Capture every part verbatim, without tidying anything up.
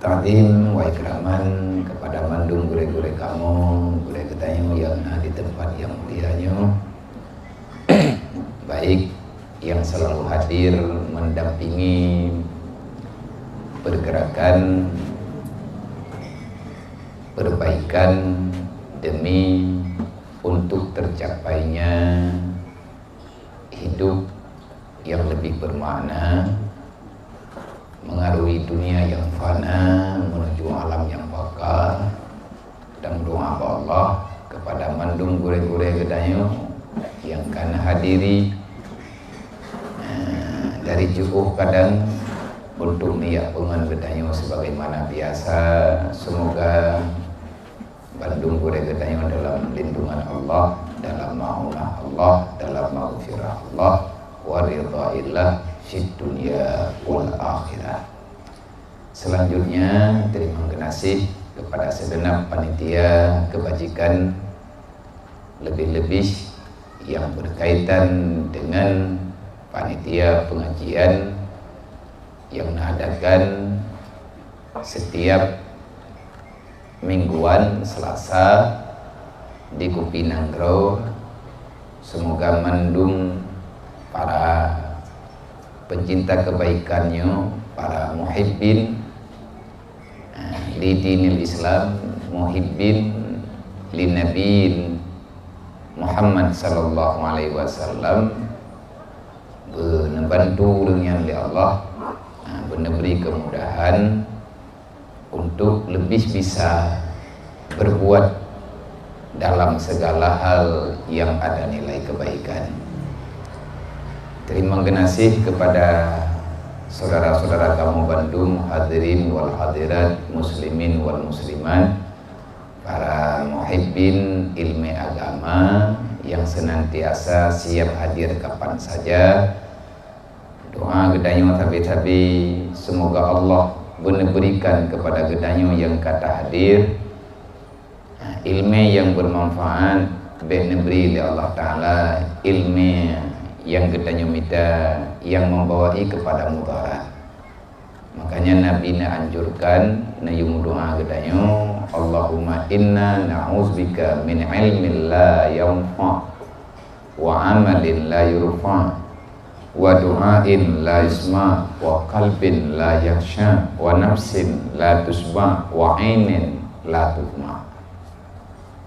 Takzim wa ikraman kepada mandum gurée-gurée kamoe, gurée geutanyoe nyang na di teumpat nyang mulia nyoe, baik nyang selalu hadir mendampingi pergerakan perbaikan demi untuk tercapainya hidup yang lebih bermakna, mengarungi dunia yang fana menuju alam yang baka, dan doa bak Allah kepada mandum gurée-gurée geutanyoe nyang ka na hadiri, eh, dari jiôh kadang untuk neujak peungon geutanyoe sebagaimana biasa. Semoga bandum gurée geutanyoe dalam lindungan Allah, dalam maunah Allah, dalam maghfirah Allah, wa ridhaillah fid dunya wal akhirah. Selanjutnya, terima kasih kepada segenap panitia kebajikan, lebih-lebih yang berkaitan dengan panitia pengajian yang mengadakan setiap mingguan Selasa di Kupi Nanggroe. Semoga mandum para pencinta kebaikan nyoe, para muhibbin, eh, li dinil Islam, muhibbin li Nabi Muhammad sallallahu alaihi wasallam, beuneubantu ureuëng nyan lé Allah, eh, beuneubri kemudahan untuk lebih bisa berbuat dalam segala hal yang ada nilai kebaikan. Terima kasih kepada saudara-saudara kamoe bandum, hadirin wal hadirat, muslimin wal muslimat, para muhibbin ilmu agama yang senantiasa siap hadir kapan saja. Doa geutanyoe sabe-sabe, semoga Allah beuneuberikan kepada geutanyoe nyang ka tahadir, ilmu yang bermanfaat, bék neubri lé Allah Taala ilmu yang geutanyoe mita yang membawai kepada mudarat. Makanya Nabi neuanjurkan, neuyue meudoa geutanyoe, "Allahumma inna na'udzubika min ilmin la yanfa', wa amalin la yurfa', wa du'ain la yusma', wa qalbin la yakhsya, wa nafsin la tusba', wa ainin la tudma'."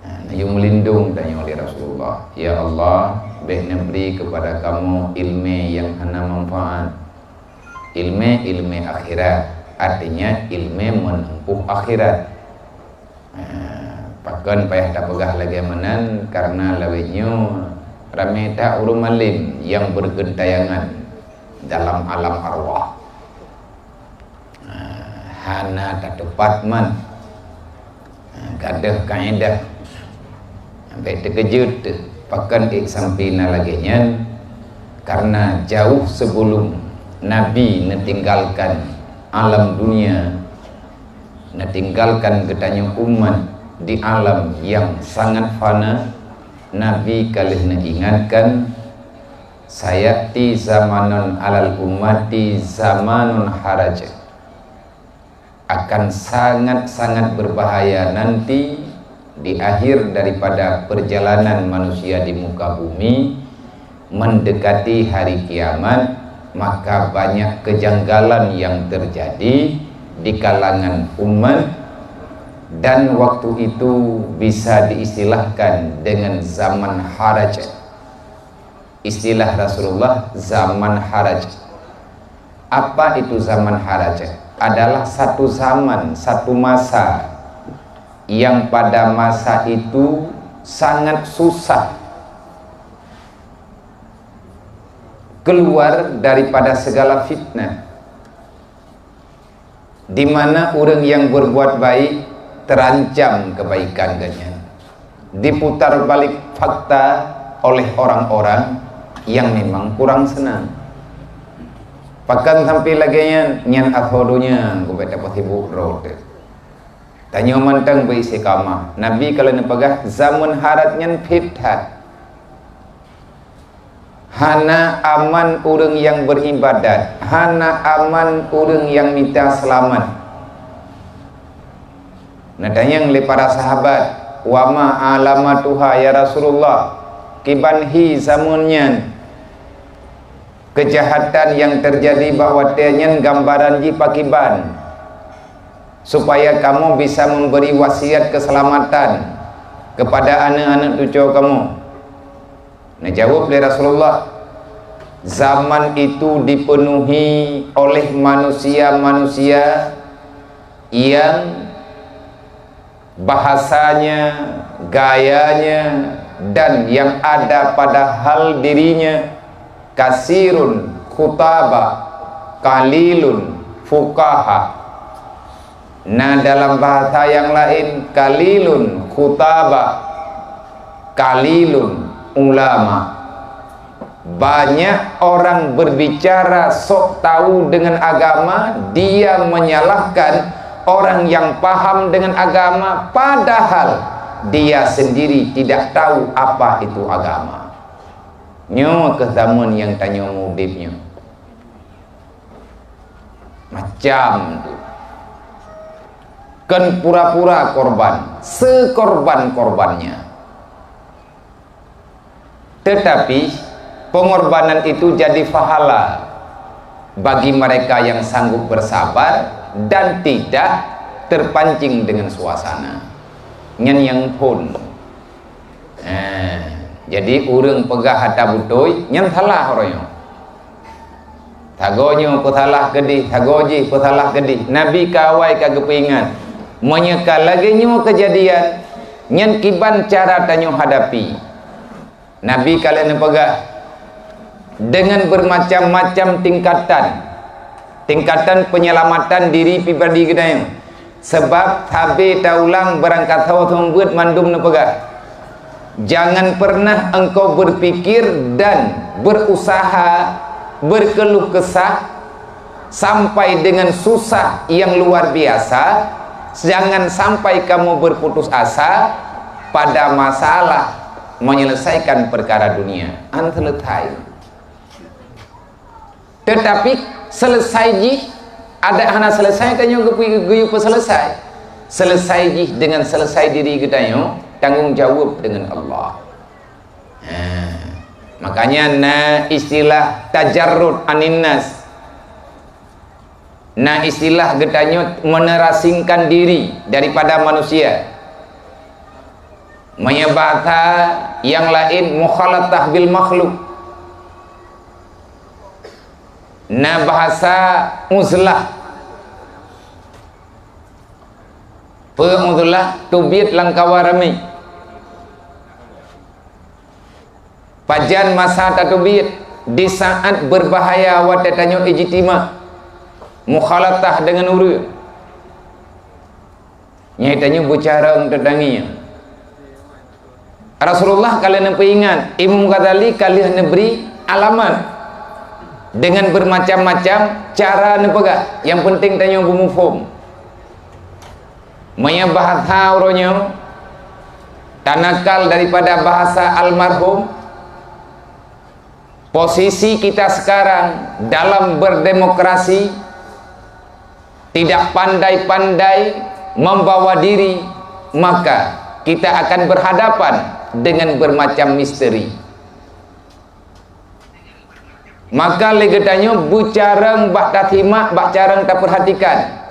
Nah, neuyue meulindong tanyoe lé Rasulullah, "Ya Allah, bék neubri kepada kamoe ilmu yang hana manfaat, ilmu-ilmu akhirat, artinya ilmu menempuh akhirat." Nah, pakon payah tapeugah lagée meunan, karena lawét nyoe ramé that ureuëng malém nyang bergentayangan dalam alam arwah. Nah, hana tateupat man. Nah, gadôh kaedah. Bék teukeujot teuh, pakon ék sampoe na lagée nyan, karena jauh sebelum Nabi neutinggalkan alam dunia, neutinggalkan geutanyoe umat di alam yang sangat fana, Nabi ka lheueh neuingatkan, "Sayati zamanun alal ummati zamanun haraj." Akan sangat-sangat berbahaya nanti di akhir daripada perjalanan manusia di muka bumi, mendekati hari kiamat, maka banyak kejanggalan yang terjadi di kalangan umat, dan waktu itu bisa diistilahkan dengan zaman haraj. Istilah Rasulullah, zaman haraj. Apa itu zaman haraj? Adalah satu zaman, satu masa yang pada masa itu sangat susah keluar daripada segala fitnah, di mana ureuëng yang berbuat baik terancam kebaikan geuhnyan, diputar balik fakta oleh orang-orang yang memang kurang senang. Pakon sampai lagée nyan, nyan akhô donya, geubat dapat sibuk droe teuh. Tanyoe mantong beristiqamah. Nabi kalau neupeugah zaman haraj nyan phet that. Hana aman ureuëng nyang beribadat, hana aman ureuëng nyang mita seulamat. Neutanyong lé para sahabat, "Wa ma alamatuha ya Rasulullah?" Kiban hi sameun nyan, keujahatan nyang teujadi bak watée nyan gambaran jih pakiban, supaya kamoe bisa memberi wasiat keuseulamatan keupada aneuëk-aneuëk cucoe kamoe? Neujaweueb lé Rasulullah, "Zaman itu dipenuhi oleh manusia-manusia yang bahasanya, gayanya, dan yang ada pada hal dirinya, kasirun khutaba, qalilun fuqaha." Na dalam bahasa yang lain, qalilun khutaba, qalilun ulama. Banyak orang berbicara sok tahu dengan agama, dia menyalahkan orang yang paham dengan agama, padahal dia sendiri tidak tahu apa itu agama. Nyoe keuh zaman nyang tanyoe udeb nyoe. Macam tu. Kon pura-pura korban, sekorban-korbannya. Tetapi, pengorbanan itu jadi pahala bagi mereka yang sanggup bersabar dan tidak terpancing dengan suasana. Nyan nyang phon. Eh, jadi ureuëng peugah hata beutôi, nyan salah uroe nyoe. Sagoe nyoe peusalah keudeh, sagoe jih peusalah keudeh. Nabi ka awai ka geupeuingat, meunyoe ka lagée nyoe keujadian, nyan kiban cara tanyoe hadapi. Nabi ka lheueh neupeugah, dengan bermacam-macam tingkatan, tingkatan penyelamatan diri pribadi geutanyoe. Sabab sabe taulang barangkasoe seumeubeuet mandum neupeugah, "Jangan pernah engkau berpikir dan berusaha berkeluh kesah sampai dengan susah yang luar biasa, jangan sampai kamu berputus asa pada masalah menyelesaikan perkara dunia." Hana selesai. Tetapi selesai jih, adak hana selesai, tanyoe geupeu-, geuyue peuselesai. Selesai jih dengan selesai diri geutanyoe, tanggong jaweueb dengan Allah. Ha. Makanya na istilah tajarrud anin nas. Na istilah geutanyoe menerasingkan diri daripada manusia. Meunyoe bahasa nyang laén, mukhalatah bil makhluk. Na bahasa uzlah. Peue uzlah? Teubiet lam kawan ramé. Pajan masa tateubiet? Di saat berbahaya, watée tanyoe ijtima, mukhalatah deungon ureuëng. Nyan tanyoe beucarông teutangieng. Rasulullah ka lheueh neupeuingat, Imam Ghazali ka lheueh neubri alamat deungon beureumacam-macam cara neupeugah. Nyang peunteng tanyoe beumuphom. Meunyoe bahasa uroe nyoe tanakal daripada bahasa almarhum, posisi kita sekarang dalam berdemokrasi tidak pandai-pandai membawa diri, maka kita akan berhadapan dengan bermacam misteri. Maka lé geutanyoe beucarông bak tasimak, bak carông tapeurhatikan.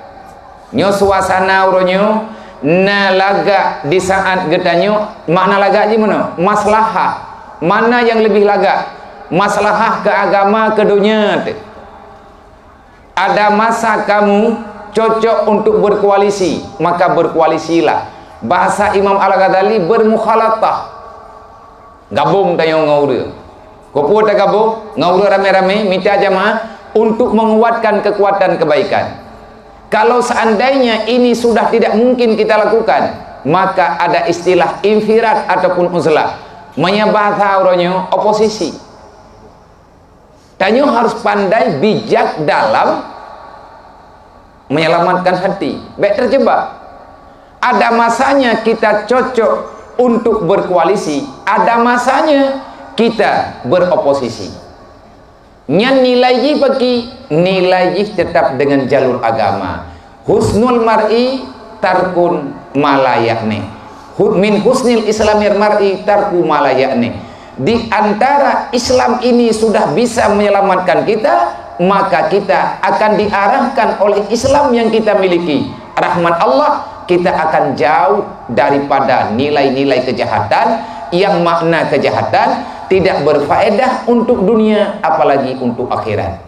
Nyoe suasana uroe nyoe na lagak di saat geutanyoe, makna lagak jih meunoe, maslahah. Mana nyang leubeh lagak? Maslahah keu agama, keu donya teuh. Ada masa kamu cocok untuk berkoalisi, maka berkoalisilah. Bahasa Imam Al-Ghazali, bermukhalatah. Gabong tanyoe ngon ureuëng. Keupeue tagabong? Ngon ureuëng ramé-ramé, mita jamaah untuk menguatkan kekuatan kebaikan. Kalau seandainya ini sudah tidak mungkin kita lakukan, maka ada istilah infirat ataupun uzlah. Meunyoe bahasa uroe nyoe, oposisi. Tanyoe harus pandai bijak dalam menyelamatkan hati. Bék terjebak. Ada masanya kita cocok untuk berkoalisi, ada masanya kita beroposisi. Nyan nilai jih bagi, nilai jih tetap dengan jalur agama. Husnul mar'i tarkun ma la ya'ni. Hu-, min husnil islamil mar'i tarku ma la ya'ni. Di antara Islam ini sudah bisa menyelamatkan kita, maka kita akan diarahkan oleh Islam yang kita miliki. Rahmat Allah, kita akan jauh daripada nilai-nilai kejahatan yang makna kejahatan tidak berfaedah untuk dunia, apalagi untuk akhirat.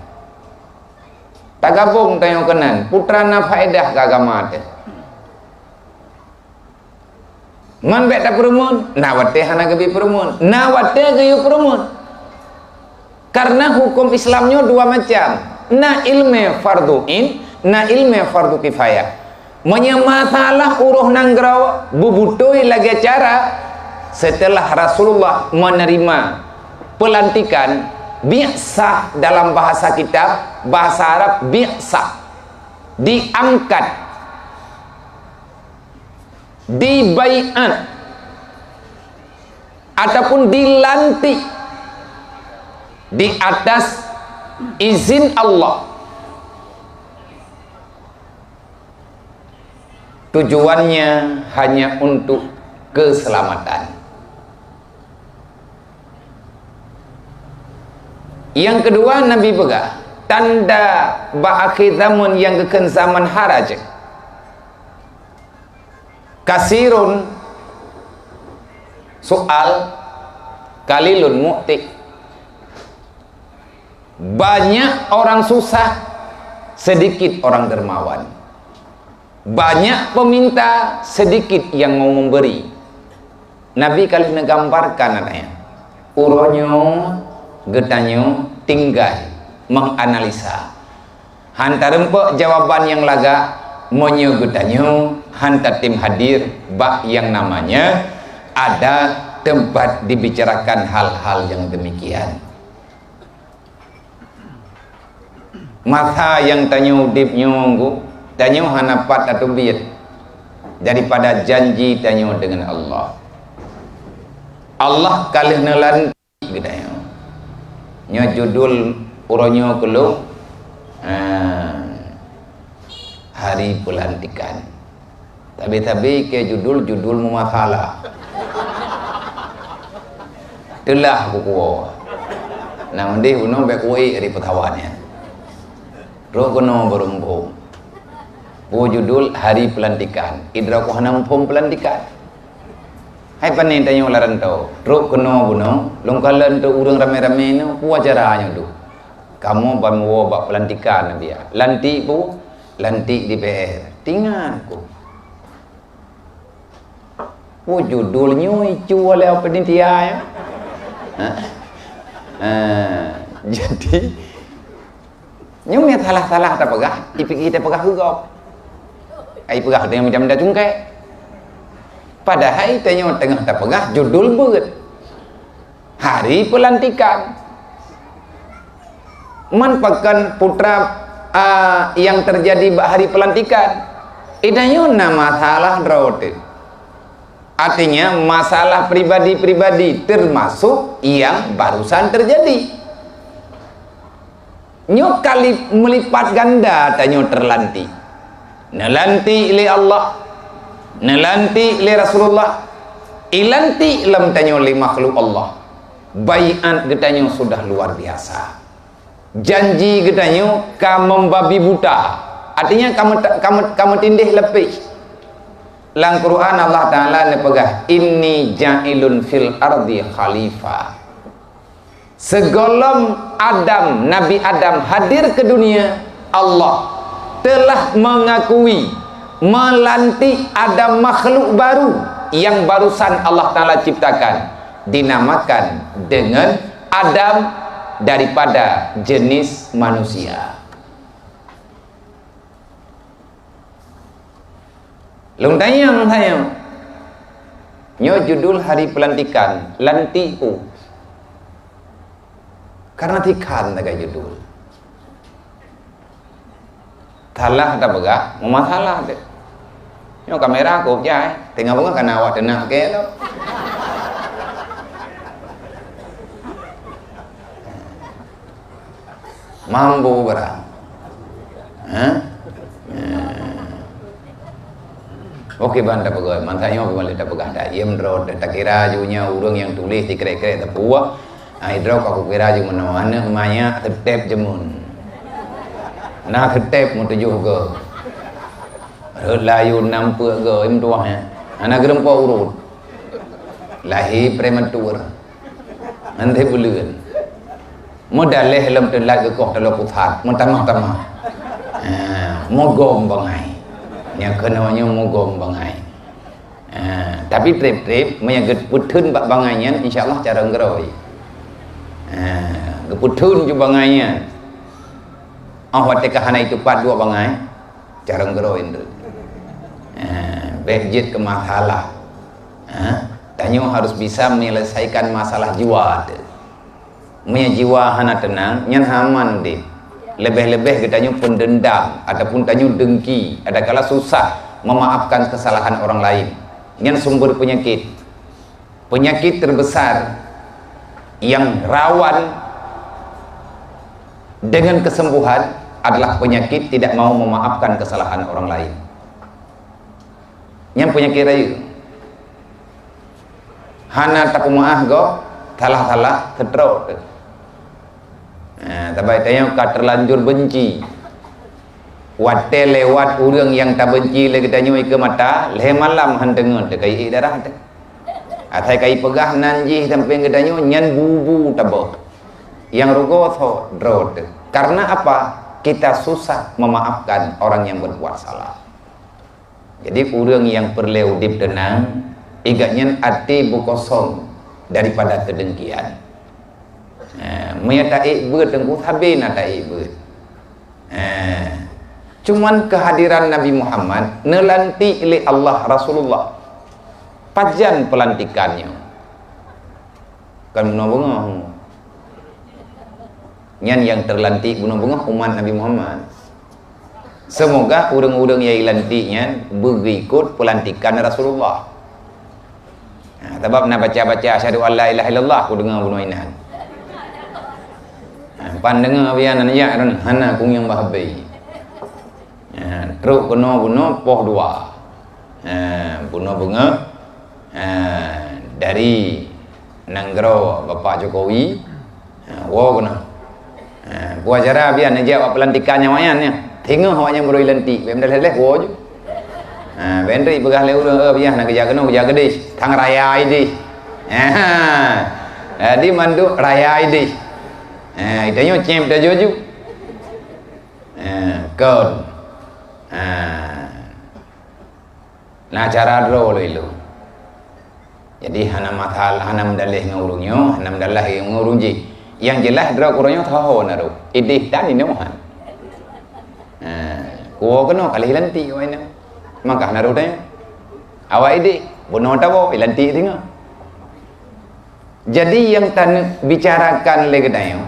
Tagabong tanyoe keunan, peue na faedah keu agama teuh. Man bèk tapeureumeun, na watèe hana geubri peureumeun, na watèe geuyue peureumeun. Karena huköm Islam nyoe dua macam, na ileumèe fardhu ain, na ileumèe fardhu kifayah. Meunyoe masalah uroe nanggroe beubutôi lagèe cara, setelah Rasulullah menerima pelantikan, bi'tsah dalam bahasa kitab, bahasa Arab bi'tsah, diangkat, dibaiat, ataupun dilantik di atas izin Allah. Tujuannya hanya untuk keselamatan. Nyang keudua, Nabi peugah, tanda bak akhé zaman nyang geukheun zaman haraj. Kasirun su'al, qalilun mu'ti. Banyak orang susah, sedikit orang dermawan. Banyak peminta, sedikit yang mau memberi. Nabi ka lheueh neugambarkan, aneuk, uroe nyoe geutanyoe tinggai menganalisa. Han tareumpok jawaban nyang lagak meunyoe geutanyoe han tatem hadir bak nyang namanya ada tempat dibicarakan hal-hal nyang demikian. Masa nyang tanyoe udeb nyoe, tanyoe hana pat tateubiet daripada janji tanyoe deungon Allah. Allah ka lheueh neulantik geutanyoe. Nyoe judul uroe nyoe keu lôn, ah, hari pelantikan. Sabe-sabe keu judul, judul meumasalah. Teulah kukuwoe. Nah, meudeh bunoe bèk kuék di peutawan nyan. Trok keunoe baru muphom. Peue judul hari pelantikan. Idroe ku hana muphom pelantikan. Hai pane tanyoe lam rantau. Trok keunoe bunoe, lôn kalon teu ureueng ramé-ramé nyoe, peue acara nyoe duek. Kamoe ban muwoe bak pelantikan, Nabi. Lantik peue? Lantik D P R. Tingat ku. Oh, judul nyoe icu oleh panitia, ya. Ha? Ha, jadi, nyoe salah-salah tapeugah, ipike tapeugah keu gob. Ai peugah dengan macam dah cungkek. Padahai tanyoe teungoh tapeugah judul beuet. Hari pelantikan. Man pakon putra, a, nyang teujadi bak hari pelantikan? Itanyoe na masalah droe teuh. Artinya, masalah pribadi-pribadi, termasuk nyang barusan teujadi. Nyoe ka li-, meulipat ganda tanyoe teulantik. Neulantik lé Allah, neulantik lé Rasulullah, ilantik lom tanyoe lé makhluk Allah. Baiat geutanyoe sudah luar biasa. Janji geutanyoe ka membabi buta, artinya ka meut-, ka meut-, ka meutindéh leupeh. Lam Quran Allah Taala neupeugah, "Inni ja'ilun fil ardi khalifah." Sigohlom Adam, Nabi Adam hadir ke dunia, Allah telah mengakui, melantik ada makhluk baru yang barusan Allah Taala ciptakan, dinamakan dengan Adam daripada jenis manusia. Lôn tanyong, tanyong. Nyoe judul hari pelantikan, lantik peue? Karena tikhan tagai judul. Salah tapeugah, meumasalah teuh. Nyoe kamera kôb jai, teungoh beungoh kana awak teunak keu lom. Mampu barang. Ha? Ha. Oke, ban tapeugah, mantap nyoe keumaleh tapeugah dah. Iem droe takira ju nyoe ureuëng nyang tuléh sikrek-krek teupuak. Ai droe ka kukira ju meunoe, aneuëk manyak teutep jeumuen. Na teutep meutujoh go. Rhot layun nam peuet go, im tuah nyan. Hana geureumpok urut. Lahé prematur. Nyan teuh buleuen. Meudaléh lom teulat geukoh taloe pusat, meutamah-tamah. Ha, mugom bangai. Nyang keunoe nyoe mugom bangai. Ha, tapi treb-treb, meunyo geupeutheun bak bangai nyan, insya Allah carông geurôi. Ha, geupeutheun ju bangai nyan. Oh, watée ka hana itupat dua bangai, carông geurôi nyan. Ha, bék jeuet keu masalah. Ha, tanyoe harus bisa menyelesaikan masalah jiwa teuh. Meunyo jiwa hana teunang, nyan hana aman udeb. Leubeh-leubeh geutanyoe peundendam ataupun tanyoe dengki, adakala susah memaafkan kesalahan orang lain. Nyan sumber penyakit. Penyakit terbesar yang rawan dengan kesembuhan adalah penyakit tidak mau memaafkan kesalahan orang lain. Nyan penyakit rayeuk. Hana tapeumaáh gob, salah-salah, seutrok teuh. Nah, sabai tanyoe ka terlanjur benci. Watée lewat ureuëng nyang tabenci lé geutanyoe ikeue mata, lhée malam han teungeut teuh ka iék darah teuh. Asai ka ipeugah nan jih sampéng geutanyoe nyan bu-bu taboh. Nyang rugoe soe? Droe teuh. Karena apa? Kita susah memaafkan orang yang berbuat salah. Jadi ureuëng nyang peureulée udeb teunang, igat nyan até beukosong daripada keudengkian. Ha, meunyo taék beuet teungku, sabe na taék beuet. Ha, cuman keuhadiran Nabi Muhammad neulantik lé Allah Rasulullah. Pajan peulantikan nyoe? Kon bunoe beungoh. Nyan nyang teulantik bunoe beungoh umat Nabi Muhammad. Seumoga ureuëng-ureuëng nyang ilantik nyan beugeuikot peulantikan Rasulullah. Nah, sabab na baca-baca asyhadu an la ilaha illallah kudeungoe bunoe inan. Nah, pan deungoe bian aneuk jak hana kunyueng bah habéh. Nah, trok keunoe bunoe poh dua. Nah, bunoe beungoh Ha, dari nanggroe Bapak Jokowi, ha, woe keunoe. Ha, peue cara bian neujak bak peulantikan nyan awaknyan nyan. Teungoh awaknyan baru ilantik, bèk meudaléh-daléh woe ju. Ha, bèk peugah lé ureuëng, "Eh, bian na geujak keunoe, geujak keudeh, tang raya ideh." Ha, jadi mandum raya ideh. Ha, geutanyoe cém tajoe ju. Ha, kon. Ha. Na cara droe lôn ilôn. Jadi hana masalah, hana meudaléh ngon ureuëng nyoe, hana meudaléh ngon ureuëng jih. Nyang jeulaih droe keu ureuëng nyoe teuho na rôh. Ideh tan inoe han. Ha, kuwoe keunoe ka lheueh ilantik awak inoe. Maka hana rôh tanyoe. Awak ideh, bunoe tawoe, ilantik singoh. Jadi nyang taneuk bicarakan lé geutanyoe,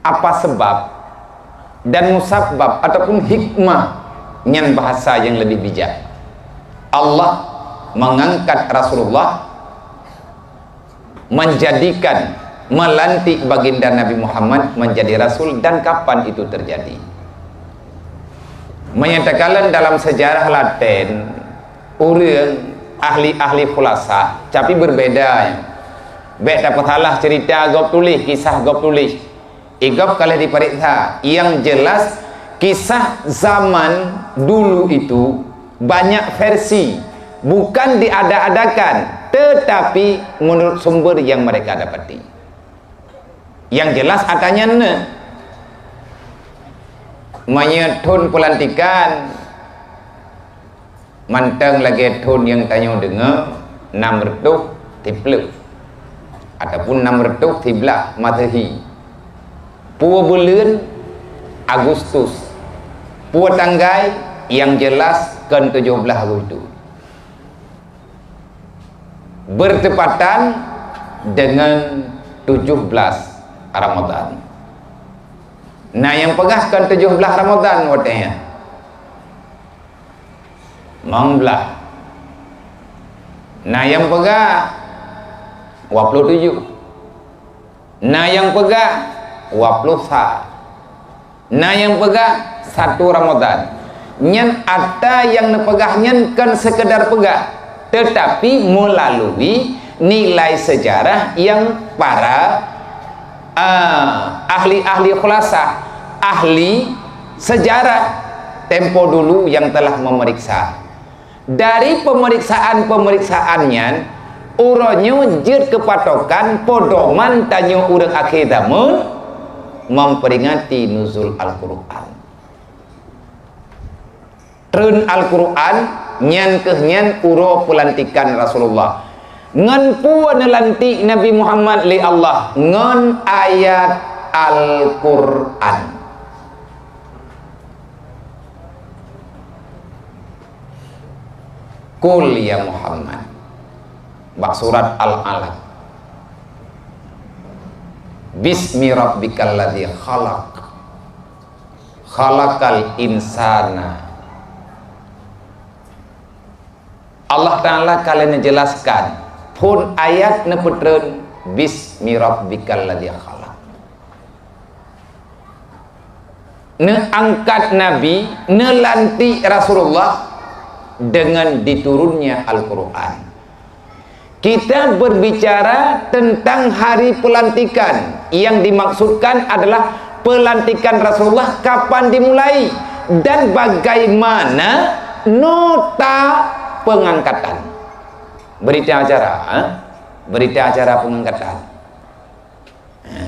apa sebab dan musabab ataupun hikmah nyan bahasa yang lebih bijak. Allah mengangkat Rasulullah, menjadikan, melantik baginda Nabi Muhammad menjadi rasul dan kapan itu terjadi. Menyatakan dalam sejarah Laten, ureuëng ahli-ahli khulasah, tapi berbeda. Bèk tapeusalah cerita gob tuléh, kisah gob tuléh. Igob ka lheueh dipareksa. Yang jelas, kisah zaman dulu itu banyak versi, bukan diada-adakan, tetapi menurut sumber yang mereka dapati. Yang jelas ata nyan na. Meunyoe thon peulantikan, mantong lagèe thon nyang tanyoe deungoe, nam reutôh siplôh ataupun nam reutôh siblaih Masehi. Peue buleuen? Agustus. Peue tanggai? Yang jelas kon tujoh blaih Agustus. Bertepatan dengan tujoh blaih Ramadan. Na nyang peugah kon tujoh blaih Ramadan watèe nyan. Limong blaih. Na nyang peugah dua puluh tujuh. Na nyang peugah dua puluh sa. Na nyang peugah satu Ramadan. Nyan ata nyang neupeugah nyan kon sekedar peugah, tetapi melalui nilai sejarah yang para, ah, ahli-ahli khulasah, ahli sejarah tempo dulu yang telah memeriksa. Dari pemeriksaan-pemeriksaan nyan, uroe nyoe jeuet keu patokan pedoman tanyoe ureuëng akhé zaman memperingati nuzul Al-Qur'an. Treun Al-Qur'an, nyan kheueh nyan uroe peulantikan Rasulullah. Ngon peue neulantik Nabi Muhammad lé Allah? Ngon ayat Al-Qur'an. Qul ya Muhammad. Bak surat Al-Alaq. Bismi rabbikal ladzi khalaq. Khalaqal insana. Allah Ta'ala ka lheueh neujelaskan, phon ayat neupeutreun, "Bismi rabbikal ladzi khalaq." Neuangkat Nabi, neulantik Rasulullah dengan diturunnya Al-Qur'an. Kita berbicara tentang hari pelantikan. Yang dimaksudkan adalah pelantikan Rasulullah kapan dimulai dan bagaimana nota pengangkatan. Berita acara, ha? Berita acara pengangkatan. Ha.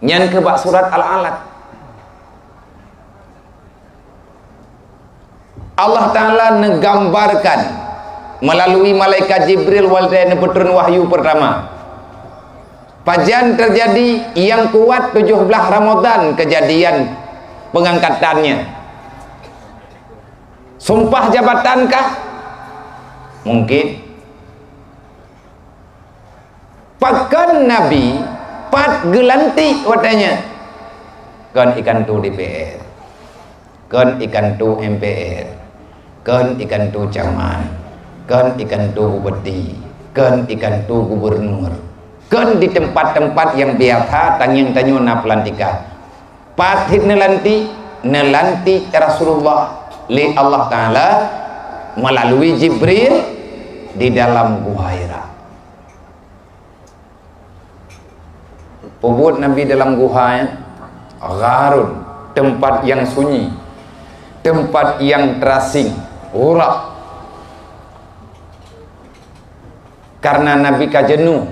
Nyan keuh bak surat Al-Alaq. Allah Ta'ala neugambarkan melalui malaikat Jibril watée neupeutreun wahyu pertama. Pajan terjadi nyang kuat tujoh blaih Ramadan kejadian pengangkatannya. Sumpah jabatan kah? Mungkin. Pakon Nabi pat geulantik watée nyan? Kon ikan tu D P R, kon ikan tu M P R, kon ikan tu camat, kon ikan tu bupati, kon ikan tu gubernur, kon di tempat-tempat yang biasa tangieng tanyoe na pelantikan. Pat cit neulantik, neulantik Rasulullah lé Allah Ta'ala melalui Jibril di dalam Guha Hira. Peubuet Nabi dalam guha, ya? Gharun, tempat yang sunyi, tempat yang terasing, ghurah. Karena Nabi ka jenuh,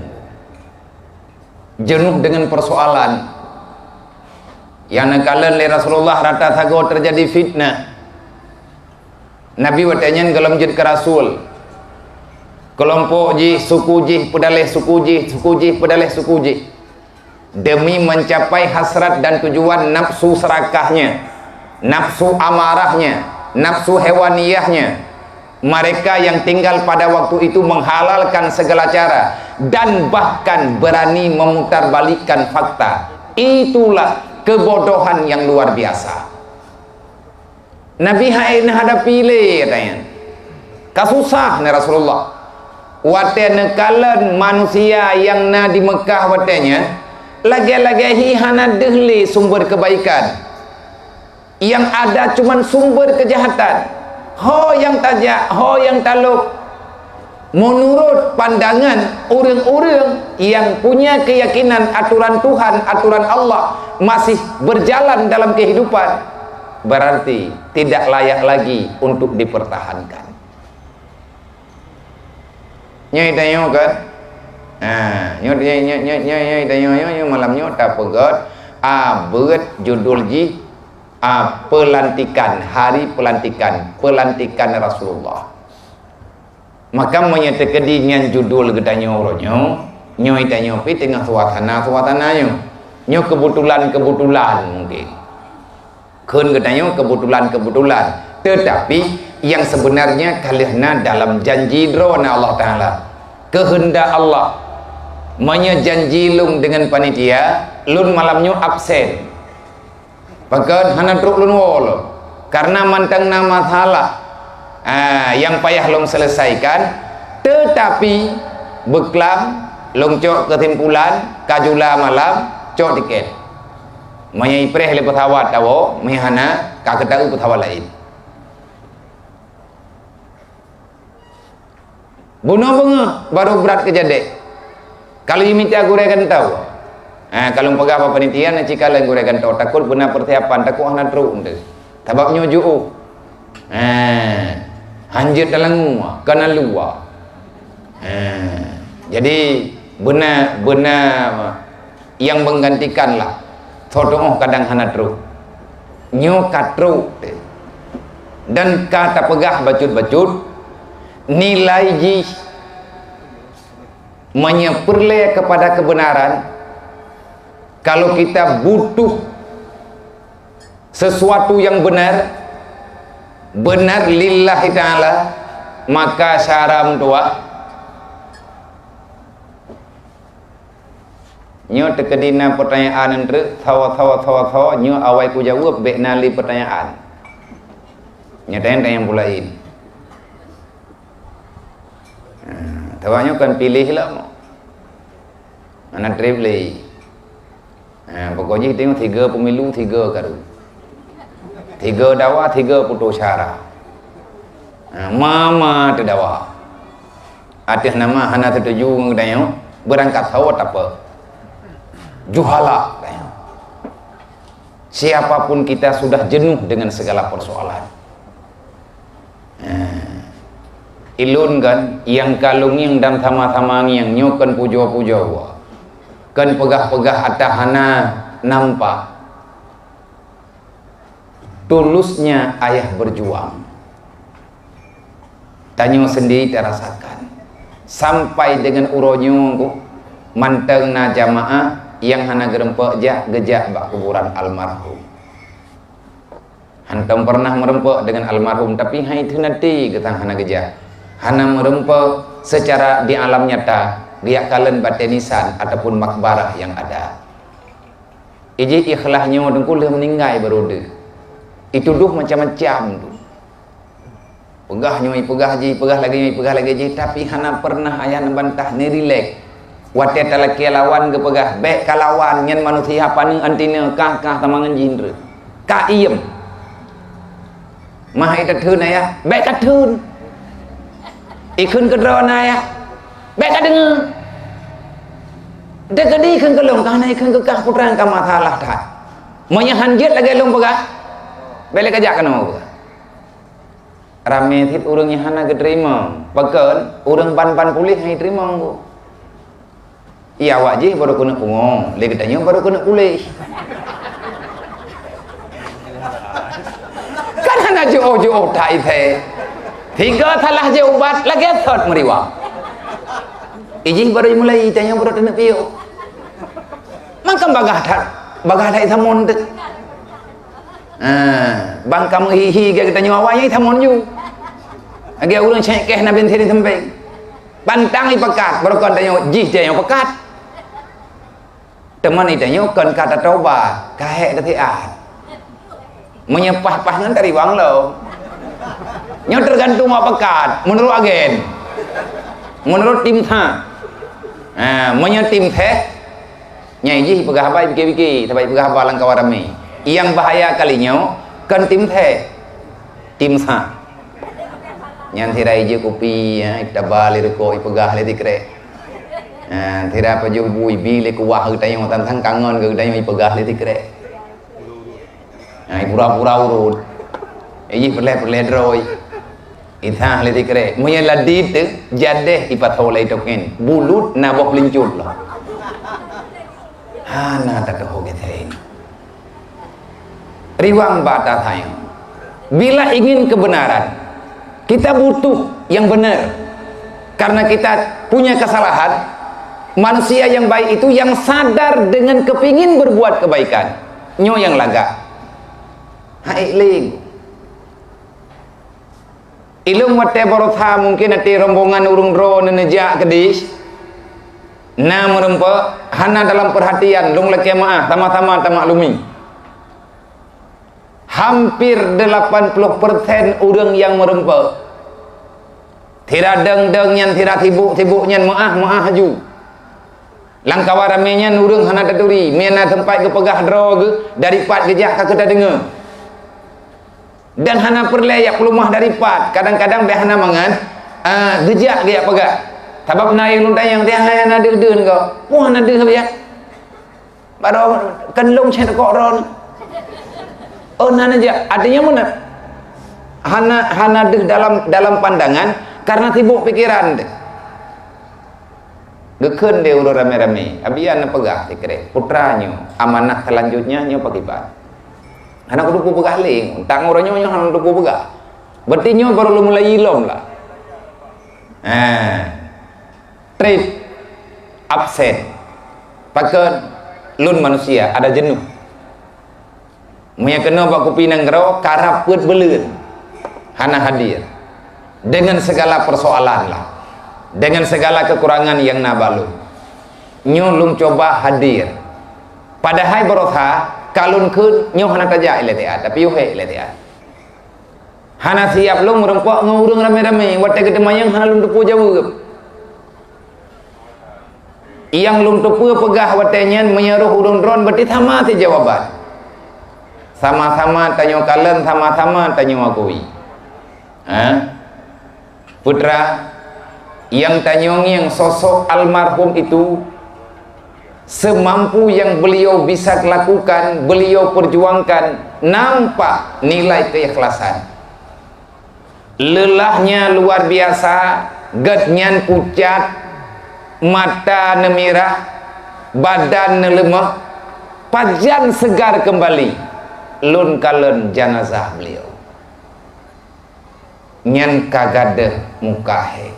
jenuh dengan persoalan. Nyang neukalon lé Rasulullah rata sagoe terjadi fitnah. Nabi watée nyan gohlom jeuet keu rasul. Keulompok jih, suku jih, peudaleh suku jih, suku jih, peudaleh suku jih. Demi mencapai hasrat dan tujuan nafsu serakahnya, nafsu amarahnya, nafsu hewaniyahnya, mereka yang tinggal pada waktu itu menghalalkan segala cara dan bahkan berani memutarbalikkan fakta. Itulah kebodohan yang luar biasa. Nabi hai neuhadapi lé, katanya. Ka susah na Rasulullah. Watée neukalon manusia nyang na di Meukah watée nyan, lagée-lagée hi hana deuh lé sumber kebaikan. Nyang ada cuman sumber kejahatan. Ho nyang tajak, ho nyang talok. Menurut pandangan ureuëng-ureuëng nyang punya keyakinan aturan Tuhan, aturan Allah masih berjalan dalam kehidupan, berarti tidak layak lagi untuk dipertahankan. Nyoe tanyoe kan? Ha, nyoe, nyoe, nyoe, nyoe, nyoe, nyoe tanyoe, nyoe, nyoe malam nyoe tapeugét, a, beuet judul jih, a, pelantikan, hari pelantikan, pelantikan Rasulullah. Maka meunyoe teukeudi nyan judul geutanyoe uroe nyoe, nyoe tanyoe pi teungoh suasana-suasana nyoe. Nyoe kebetulan-kebetulan mungkin. Kheun geutanyoe kebetulan-kebetulan. Tetapi, nyang sebenarnya ka lheueh na dalam janji droe na Allah Taala. Keuheundak Allah. Meunyoe janji lôn deungon panitia, lôn malam nyoe absen. Pakon hana trok lôn woe lôn. Karena mantong na masalah, ah, nyang payah lôn selesaikan. Tetapi, beuklam, lôn cok kesimpulan, ka jula malam, cok tiket. Meunyoe ipreh lé pesawat tawoe, meunyoe hana, ka geuta'eu pesawat laén. Bunoe beungoh barô brat keujadeh. Ka lheueh mita gurée gantoe. Ha, ka lôn peugah bak panitia, na cit kalon gurée gantoe, takot beuna persiapan, takot hana trok enteuk. Sabab nyoe jiôh. Ha, hanjeuet talangue, kana luwa. Ha, jadi beuna, beuna nyang menggantikan lah. Soe tuoh kadang hana trok. Nyoe ka trok teuh. Dan ka tapeugah bacut-bacut, nilai jih meunyoe peureulée kepada kebenaran, kalau kita butuh sesuatu yang benar, benar lillahi ta'ala, maka syara meutuah. Nyoe teukeudi na peutanyaan treuk, tho, tho, tho, tho, nyoe awai kujaweueb, bék na lé peutanyaan. Nyoe tanyong-tanyong bulain. Ha, teuh nyoe kan piléh lom. Hana treb lé. Ha, pokok jih teuh tiga pemilu, tiga karu. Tiga dawa, tiga putus syara. Ha, ma-ma teudawa. Ateueh nama hana setuju ngon geutanyoe, beurangkat sawa tape. Juhala geutanyoe. Siapapun kita sudah jenuh dengan segala persoalan. Eh, ilôn kan, nyang ka lôn ngieng dan sama-sama ngieng nyoe kon pujoe-pujoe, kon peugah-peugah ata hana nampak. Tulusnya ayah berjuang. Tanyoe sendiri tarasakan. Sampai dengan uroe nyoe, mantong na jamaah nyang hana geureumpok jak geujak bak kuburan almarhum. Hantom pernah meureumpok dengan almarhum, tapi hai theun até geutang hana geujak. Hana meureumpok secara di alam nyata, geujak kalon batée nisan ataupun makbarah nyang ada. Ijih ikhlas nyoe teungku lheueh meuninggai baru deuh. Itudoh macam-macam tu. Peugah nyoe, peugah jih, peugah lagée nyoe, peugah lagée jih, tapi hana pernah ayah neubantah, neurilek. Watée talakée lawan geupeugah, "Bék kalawan nyan manusia paneuk anti nyoe, kah-kah sama ngon jih treuk." Ka iem. Mah ita theun ayah, bék ka theun. Ikheun keudroe na ayah, bék ka deungoe. Teukeudi ikheun keu lôn, ka hana ikheun keu kah putra ka masalah that. Meunyoe hanjeuet lagée lôn peugah, bék lé kajak keunoe peugah. Ramé cit ureuëng nyang hana geuteurimong. Pakon? Ureuëng ban-ban puléh hana jiteurimong, Bu. Iya, awak jih baru keuneuk pungo, lé geutanyoe baru keuneuk puléh. Kan hana jiôh-jiôh that ithée. Tiga salah jih ubat, lagée sot meuriwang. Ijih baru mulai, tanyoe baru teuneuk piôh. Mangkam bagah that, bagah that isamon teuh. Ha, bang kamoe hihi geutanyoe awai nyang itamon ju. Lagée ureuëng cék keh na bin siri sempeng. Pantang ipeugah, barokon tanyoe jih tanyoe peugah. Teuma itanyoe kon ka tatoba, ka hék teusiat. Meunyoe paih-paih ngon tariwang lom. Nyoe teugantung awak peugah, meunurot agen. Meunurot tim sa. Ha, meunyoe tim seh, Nyang jih peugah haba pike-pike, sabab peugah haba lam kawan ramé. Nyang bahaya kali nyoe, kon tim seh, tim sa. Nyan sira ijeuet kupi, ya, itaba lé rukok, ipeugah lé sikrek. Ha, sira pajoh bu ibi lé kuah geutanyoe, tantang kangon geutanyoe ipeugah lé sikrek. Ha, ipura-pura urot. Ijih peureulée-peureulée droe. Itah lé sikrek. Meunyoe ladit teuh, jadeh ipasoe lé token. Bulut na boh peulincut lom. Hana tateuho geutheng. Riwang bak ata sayang. Bila ingin kebenaran, kita butuh yang benar. Karena kita punya kesalahan, manusia yang baik itu yang sadar dengan kepingin berbuat kebaikan. Nyoe nyang lagak. Hai lé. Ilôn watée barosa mungken até rombongan ureuëng droe neuneujak keudeh, na meureumpok, hana dalam peurhatian, lôn lakée meuáh, sama-sama tamaklumi. Hampir delapan puluh persen ureuëng nyang meureumpok. Sira dong-dong nyan, sira sibuk-sibuk nyan meuáh-meuáh aju. Lam kawan ramé nyan ureuëng hana taturi, meunan teumpat geupeugah droe geuh dari pat geujak ka keu tadeungoe. Dan hana peureulée jak peuleumah dari pat, kadang-kadang bék hana mangat, Ah, geujak, geujak peugah. Sabab na nyang lôn tanyong, tiah hai hana deuh-deuh ngon. Puih hana deuh biasa. Baroe kan lôn cit kok ron. Oh, na neujak. Artinya mana? Hana, hana deuh dalam, dalam pandangan karena sibuk pikiran. Geukheun lé ureuëng ramé-ramé. Abi hana peugah sikrek. Putra nyoe, amanah selanjutnya nyoe pakriban. Hana kuteupeu peugah lé. Tak ngon uroe nyoe, nyoe hana kuteupeu peugah. Berarti nyoe baru mulai ilom lah. Ah. Trip, absen. Pakon lôn manusia, ada jenuh. Meunyoe keunoe bak kupi nanggroe, karab peuet buleuen hana hadir. Dengan segala persoalan lah. Dengan segala kekurangan nyang na bak lôn. Nyoe lôn cuba hadir. Padahai barosa ka lôn kheun nyoe hana tajak ilée tiat, tapi yohe ilée tiat. Hana siab lôn meureumpok ngon ureuëng ramé-ramé, watée geuteumayang hana lôn teupeu jaweueb. Nyang lôn teupeu peugah watée nyan meunyoe roh ureuëng droen berarti sama cit jawaban. Sama-sama tanyoe kalon, sama-sama tanyoe akui. Ha? Putra, nyang tanyoe ngieng sosok almarhum itu, semampu yang beliau bisa lakukan, beliau perjuangkan, nampak nilai keikhlasan. Leulahnya luar biasa, gét nyan pucat, mata neumirah, badan neuleumah, pajan segar kembali. Lôn kalon janazah beliau. Nyan ka gadôh muka hék.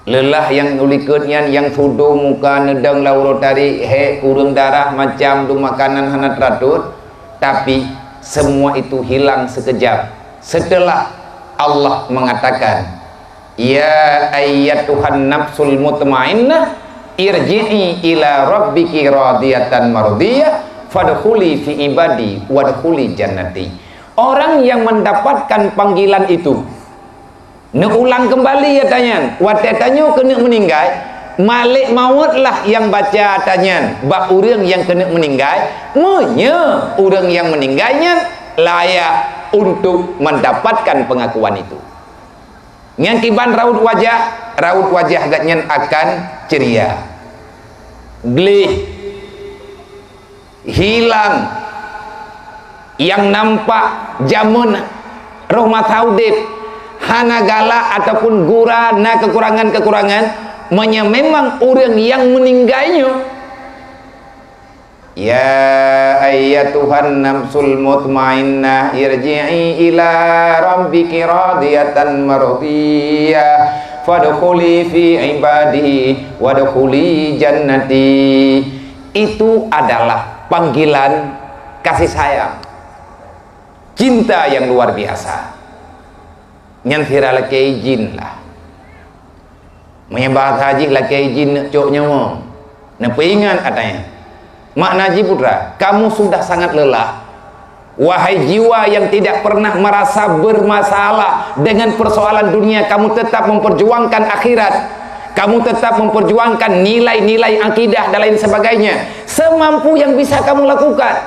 Lelah nyang ulikot nyan, nyang sudo muka neudong lam uroe tarék, hék, kureueng darah, macam tu makanan hana teuratôt, tapi semua itu hilang sekejap setelah Allah mengatakan, "Ya ayyatuhan nafsul mutmainnah, irji'i ila rabbiki radiyatan mardiyah, fadkhuli fi ibadi wadkhuli jannati." Orang yang mendapatkan panggilan itu, neuulang kembali ata nyan, watée tanyoe keuneuk meuninggai, malek mawöt lah nyang baca ata nyan bak ureuëng nyang keuneuk meuninggai, meunyoe ureuëng nyang meuninggai nyan layak untuk mendapatkan pengakuan itu. Nyan kiban raut wajah, raut wajah geuhnyan akan ceria. Gleh, hilang, nyang nampak jameun roh masa udeb, hana galak ataupun gura na kekurangan-kekurangan, meunyoe memang ureuëng nyang meuninggai nyoe. Ya ayyatuhan nafsul mutmainnah, irji'i ila rabbiki radiyatan mardiyah, fadkhuli fi ibadi, wadkhuli jannati. Itu adalah panggilan kasih sayang, cinta yang luar biasa. Nyan sira lakée jin lah. Meunyoe bahasa jih lakée jin neuk cok nyawöng. Neupeuingat ata nyan. Makna jih, putra, kamu sudah sangat lelah. Wahai jiwa yang tidak pernah merasa bermasalah dengan persoalan dunia, kamu tetap memperjuangkan akhirat. Kamu tetap memperjuangkan nilai-nilai akidah dan lain sebagainya. Semampu yang bisa kamu lakukan.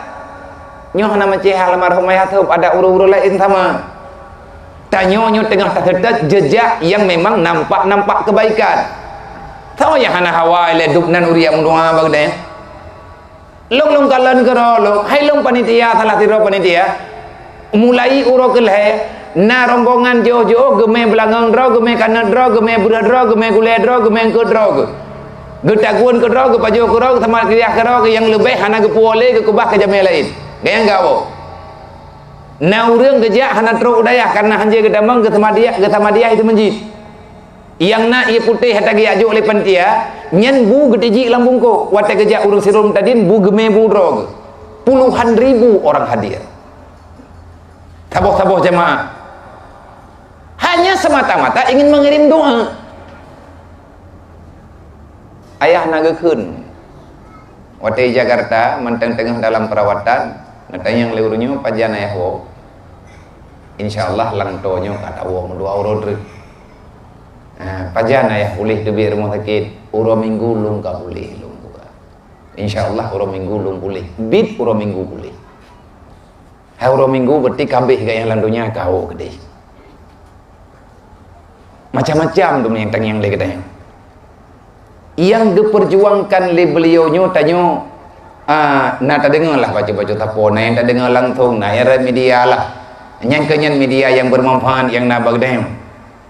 Nyoe hana meucéh almarhum Ayah Theup, ada ureuëng-ureuëng laén sama. Tanyoe nyoe teungoh taseutôt jeujak nyang memang nampak-nampak keubaikan. Soe nyang hana hawa ilée dub nan ureuëng meudoá bak geutanyoe? Lôn, lôn kalon keudroe lôn, hai lôn panitia, salah sidroe panitia. Mulai uroe keu lhée, na rombongan jiôh-jiôh geumé beulangöng droe, geumé kanot droe, geumé breueh droe, geumé gulée droe, geumé eungkôt droe geuh. Geutagun keudroe, geupajoh keudroe, geuseumatiah keudroe, nyang leubeh hana geupuwoe lé geukeubah keu jamé laén. Nyang gawoe. Na ureuëng geujak hana trok u dayah kareuna hanjeuet geutamong geuseumadiah, geuseumadiah itu meujid. Nyang na ié putéh ata geujak jok lé panitia, nyan bu geutijik lam bungkôh. Watée geujak ureuëng sidroe meutajin, bu geumé bu droe geuh. Puluhan ribu orang hadir. Saboh-saboh jamaah. Hanya semata-mata ingin mengirim doa. Ayah na geukheun. Watée Jakarta, mantong teungoh dalam perawatan, neutanyong lé ureuëng nyoe, "Pajan ayah woe?" "Insya Allah, lam tô nyoe ka tawoe meudua uroe treuk." "Ah, pajan ayah puléh teubiet rumoh sakét?" "Uroe Minggu lôn ka puléh, lôn buka." "Insya Allah, uroe Minggu lôn puléh." Bit uroe Minggu puléh. Hai uroe Minggu, berarti ka abéh gaya lam donya ka woe keudeh. Macam-macam tu nyang tangieng lé geutanyoe. Nyang geupeujuangkan lé beliau nyoe tanyoe, ah, na tadeungoe lah bacut-bacut sapo, na nyang tadeungoe langsung, na nyang rot media lah. Nyang keu nyan media nyang bermanfaat nyang na bak geutanyoe.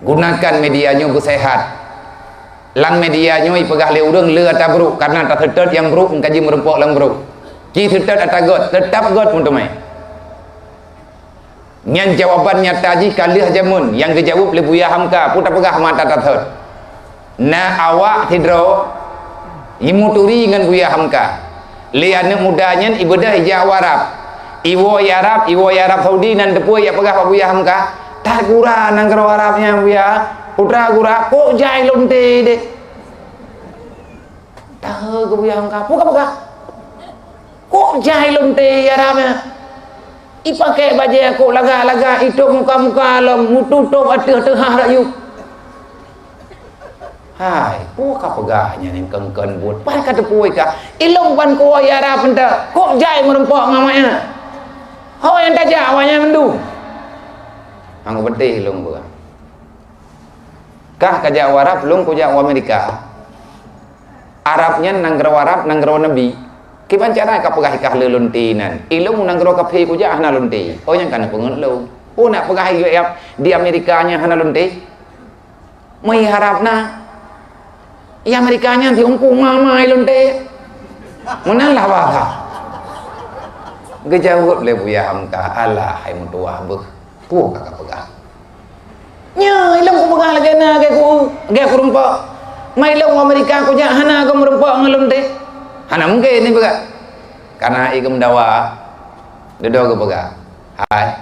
Gunakan media nyoe beuseuhat. Lam media nyoe ipeugah lé ureuëng le ata brok, karena taseutôt nyang brok, meukaji meurumpok lam brok. Ci seutôt ata gét, teutap gét meuteumé. Nyan jawaban nyata jih ka lheueh jameun nyang geujaweueb lé Buya Hamka, peue tapeugah mata tathot. Na awak sidroe imuturi ngon Buya Hamka. Lé aneuëk muda nyan ibeudôh ijak u Arab. Iwoe i Arab, iwoe i Arab Saudi nan teupeu jak peugah bak Buya Hamka, "That gura nanggroe Arab nyan, Buya. Putra gura, kok jai lonte deh." Tahe keu Buya Hamka, "Peue kapeugah? Kok jai lonte i Arab nyan? Ipakèk bajèe kok lagak-lagak, itôb muka-muka lom, meututôb ateueh teuhah rayeuk." Hai, peue kapeugah nyan nyang kon-kon buet? Pat ka teupeu ka. Ilôn ban kuwoe i Arab mantong, kok jai meurumpok ngon awaknyan. Ho nyang tajak awaknyan mandum. Hang beuteh lôn peugah. Kah kajak u Arab, lôn kujak u Amerika. Arab nyan nanggroe Arab, nanggroe Nabi. Kiban cara kapeugah i kah le lonte nan? Ilôn nanggroe kafé kujak hana lonte. Oh, nyang ka neupeungeut lôn. Peue nak peugah i, di Amerika nyan hana lonte? Meuiharab na. I Amerika nyan si ungku ma-ma i lonte. Meunan lah bahasa. Geujaweueb lé Buya Hamka, "Alah, hai meutuwah beuh. Peue ka kapeugah? Nyoe ilôn kupeugah lagèe na, lagèe ku, lagèe kurumpok. Ma ilôn u Amerika kujak hana ku meurumpok ngon lonte." Hana mungken ipeugah. Karena i geumeudawa, dudoe geupeugah. Hai,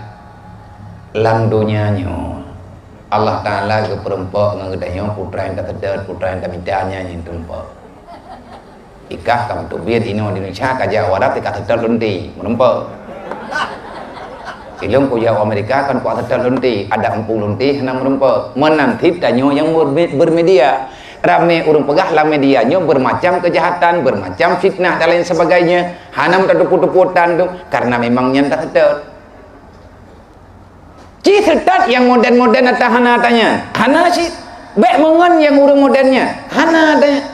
lam donya nyoe, Allah Taala geupeurumpok ngon geutanyoe putra nyang taseutôt, putra nyang tamita nyan nyang teurumpok. I kah ka meuteubiet inoe di Indonesia, kajak u Arab, i kah seutôt lonte, meurumpok. Ilôn kujak u Amerika kon kuseutôt lonte, adak empu lonte hana meurumpok. Meunan cit tanyoe nyang berme-, bermedia. Ramé ureuëng peugah lam media nyoe bermacam kejahatan, bermacam fitnah dan lain sebagainya. Hana meutateupeue-teupeue tan tu, karena memang nyan taseutôt. Ci seutôt nyang modern-modern ata hana ata nyan. Hana cit. Bèk meungon nyang ureuëng modern nyan. Hana ata nyan.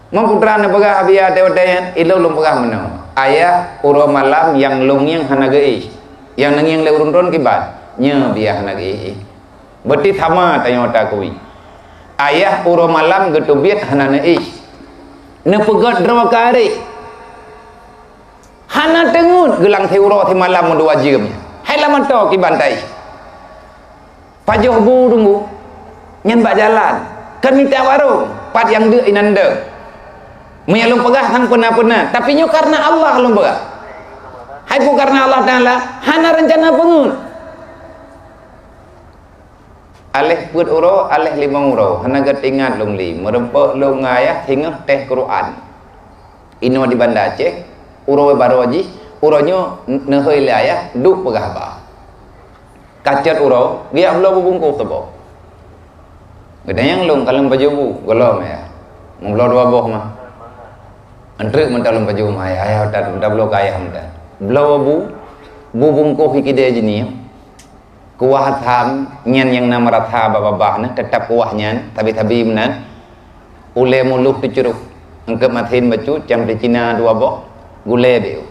Meuputra neupeugah Abiya watèe-watèe nyan, ilôn lôn peugah meunoe. Ayah, uroe malam nyang lôn ngieng hana geuéh. Nyang neungieng lé ureuëng droen kiban, nyoe Abiya hana geuéh. Berarti sama tanyoe takui. Ayah uroe malam geuteubiet hana neuéh. Neupeugöt droe keu aré. Hana teungeut geulang siuroe simalam meudua jeuem. Hai lam mantong kiban tai. Pajoh bu teunggu. Nyan bak jalan. Kan mita warong. Pat nyang deuk inan deuk. Meunyo lôn peugah sang peuna-peuna. Tapi nyoe karena Allah lôn peugah. Hai peue karena Allah Taala, hana reuncana peungeut. Aléh peuet uroe, aléh limong uroe, hana geutingat lôn lé. Meurumpok lôn ngon ayah singoh teh Quran. Inoe di Banda Aceh, uroe barô jih, uroe nyoe neuhôi lé ayah, duek peugah haba. Ka cot uroe, geujak bloe bu bungkôh saboh. Geutanyong lôn, "Ka lôn pajoh bu?" "Gohlom, Ayah." "Meubloe dua boh mah." Antreuk mantong lôn pajoh mah, "Ayah, Ayah, ta-, tabloe keu Ayah mantong." Bloe bu, bu bungkôh ikidée jinih. Kuah asam nyan nyang na meurasa babah-babah nyan, teutap kuah nyan, sabe-sabe meunan. Ulée muloh teucurôh, eungkôt masin bacut, cam teucina dua boh, gulée beu.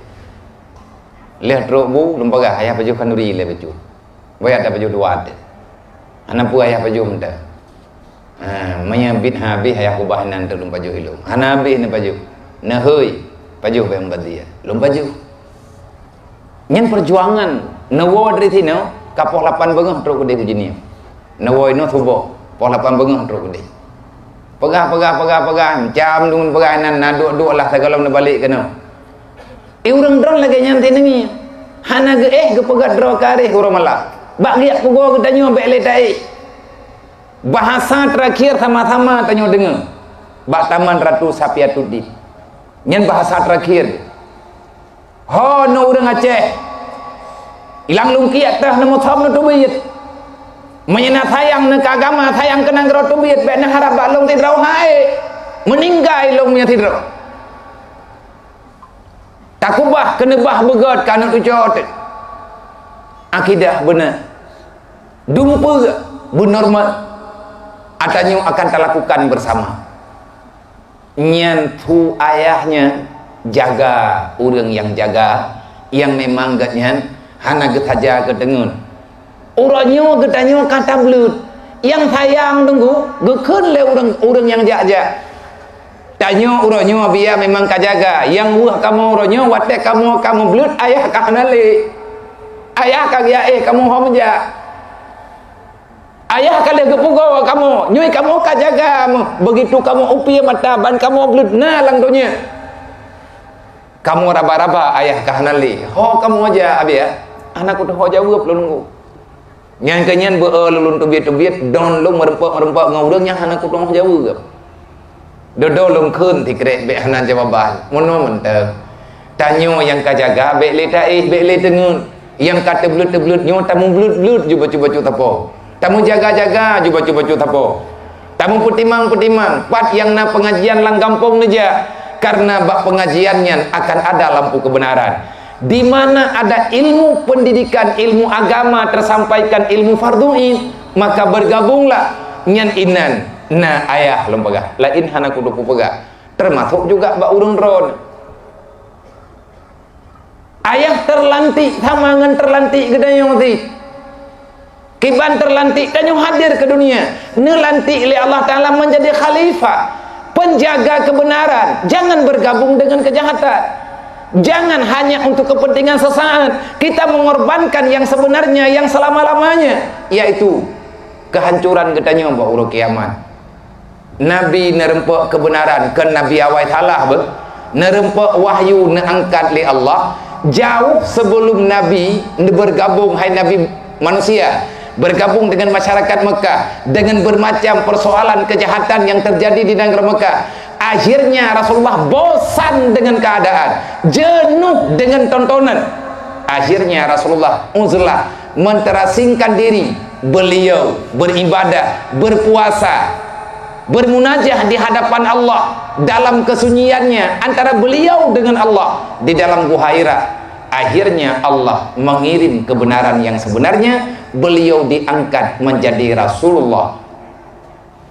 Lheueh trok bu, lôn peugah, "Ayah pajoh khanduri lé bacut." Boh jak tapajoh dua teuh. Hana peue ayah pajoh mantong. Ha, meunyo bit habéh ayah keubah inan teuh lôn pajoh ilôn. Hana habéh neupajoh. Neuhôi, pajoh bèe meubadia. Lôn pajoh. Nyan peujuangan. Neuwoe dari sinoe, ka poh lapan beungoh trok keudeh u Jeunieb. Neuwoe inoe suboh, poh lapan beungoh trok keudeh. Peugah, peugah, peugah, peugah. Macam deungon peugah inan, na duek-duek lah sigohlom neubalek keunoe. Eh, ureuëng droen lagée nyan teuh neungieng. Hana geuéh geupeugah droe keu aré uroe malam. Bak geujak peugoe geutanyoe bék lé taéh. Bahasa terakhir sama-sama tanyoe deungoe. Bak Taman Ratu Sapiatuddin. Nyan bahasa terakhir. Ho, nyoe ureuëng Aceh. Ilang lungkiek teuh neumusom neuteubiet. Meunyoe na sayang neuh keu agama, sayang keu nanggroe teubiet, bék neuharab bak lôn sidroe hai. Meuninggai lôn meunyoe sidroe. Takubah keuneubah beugét keu aneuëk cucoe teuh. Akidah beuna. Dumpeue. Beunurma, ata nyoe akan talakukan bersama. Nyan su ayah nyan jaga ureuëng nyang jaga, nyang memang geuhnyan hana geusaja geuteungeut. Uroe nyoe geutanyoe ka tableuet, nyang sayang teungku geukheun lé ureuëng, ureuëng nyang jak-jak. Tanyoe uroe nyoe biya memang ka jaga, nyang weueh kamoe uroe nyoe watée kamoe ka mubleuet ayah ka hana lé. Ayah ka geujak éh kamoe ho meujak. Ayah ka lheueh geupeugoe kamoe, nyoe kamoe ka jaga meuh. Begitu kamoe upie mata ban kamoe bleuet na lam donya. Kamoe raba-raba ayah ka hana lé. Ho kamoe jak, Abi, ya? Hana kutuho jaweueb lôn nunggu. Nyan keuh nyan beu-e lôn teubiet-teubiet, don lôn meureumpok-meureumpok ngon ureuëng nyang hana kutuho jaweueb. Dodo lôn kheun sikrek bék hana jawaban. Meunoe mantong. Tanyoe nyang ka jaga bék lé taéh, bék lé teungeut. Nyang ka teubleuet-teubleuet nyoe tamubleuet-bleuet ju bacut-bacut sapo. Tamujaga-jaga ju bacut-bacut sapo. Tamupeutimang-peutimang pat nyang na peungajian lam gampông neujak, kareuna bak peungajian nyan akan ada lampu keubeunaran. Di mana ada ilmu pendidikan, ilmu agama teusampaikan, ilmu fardhu ain, maka beugabunglah nyan inan na ayah lôn peugah. Laén hana kudu kupeugah, teumasok juga bak ureuëng droe. Ayah teulantik sama ngon teulantik geutanyoe sit. Kiban teulantik tanyoe hadir keu dunia, neulantik lé Allah Taala menjadi khalifah, penjaga kebenaran, jangan bergabung dengan kejahatan. Jangan hanya untuk kepentingan sesaat, kita mengorbankan yang sebenarnya, yang selama-lamanya, yaitu kehancuran geutanyoe bak uroe kiamat. Nabi neureumpok keubeunaran, kon nabi awai salah beuh. Neureumpok wahyu neuangkat lé Allah, jauh sebelum Nabi neubeurgabong, hai Nabi manusia, beurgabong deungon masyarakat Meukah, deungon beurmacam peursoalan keujahatan nyang teujadi di nanggroe Meukah. Akhirnya Rasulullah bosan deungon keuadaan, jeunuh deungon tontonan. Akhirnya Rasulullah uzlah, menterasingkan diri, beliau beribadah, berpuasa, bermunajah di hadapan Allah dalam kesunyiannya antara beliau dengan Allah di dalam Guha Hira. Akhirnya Allah mengirim kebenaran yang sebenarnya, beliau diangkat menjadi Rasulullah.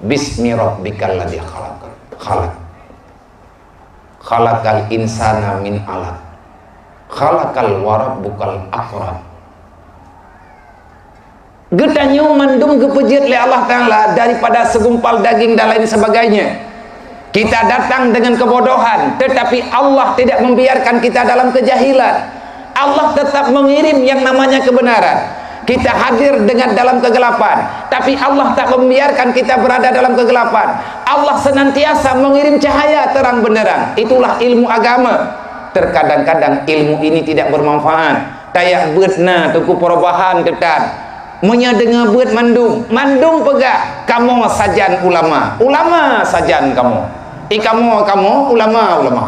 Bismi rabbikal ladzi khalaq. Khalaq. Khalaqal insana min alaq. Khalaqal wa rabbukal akram. Geutanyoe mandum geupeujeuet lé Allah Taala daripada segumpal daging dan lain sebagainya. Kita datang dengan kebodohan, tetapi Allah tidak membiarkan kita dalam kejahilan. Allah tetap mengirim yang namanya kebenaran. Kita hadir dengan dalam kegelapan, tapi Allah tak membiarkan kita berada dalam kegelapan. Allah senantiasa mengirim cahaya terang benderang. Itulah ilmu agama. Terkadang-kadang ilmu ini tidak bermanfaat. Tajak beuet na teungku perubahan teutab. Meunyoe deungoe beuet mandum, mandum peugah, "Kamoe sajan ulama, ulama sajan kamoe." I kamoe, kamoe ulama, ulama.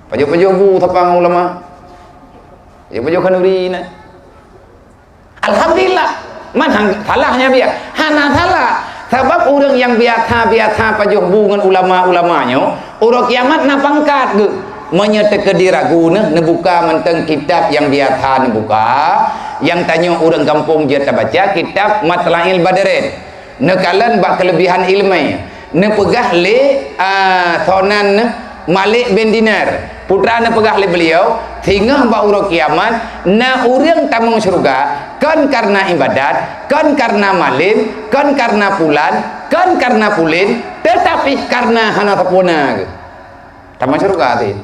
Pajoh-pajoh bu sapa ngon ulama? Pajoh-pajoh khanuri na? Alhamdulillah. Man hang salah nyan biya? Hana salah. Sabab ureuëng nyang biasa-biasa pajoh bu ngon ulama-ulama nyoe, uroe kiamat na pangkat geuh. Meunyoe teukeudi ragu neuh, neubuka mantong kitab nyang biasa neubuka, nyang tanyoe ureuëng gampông jeuet tabaca kitab Matla'il Badarain. Neukalon bak keuleubihan iéleumé. Neupeugah lé, a, sonan neuh Malik bin Dinar. Putra neupeugah lé beuliau, singoh bak uroe kiamat, na ureuëng tamong syeuruga, kon kareuna ibadat, kon kareuna malém, kon kareuna pulan, kon kareuna pulen, teutapi kareuna hana sampoereuna geuh. Tamong syeuruga teuh.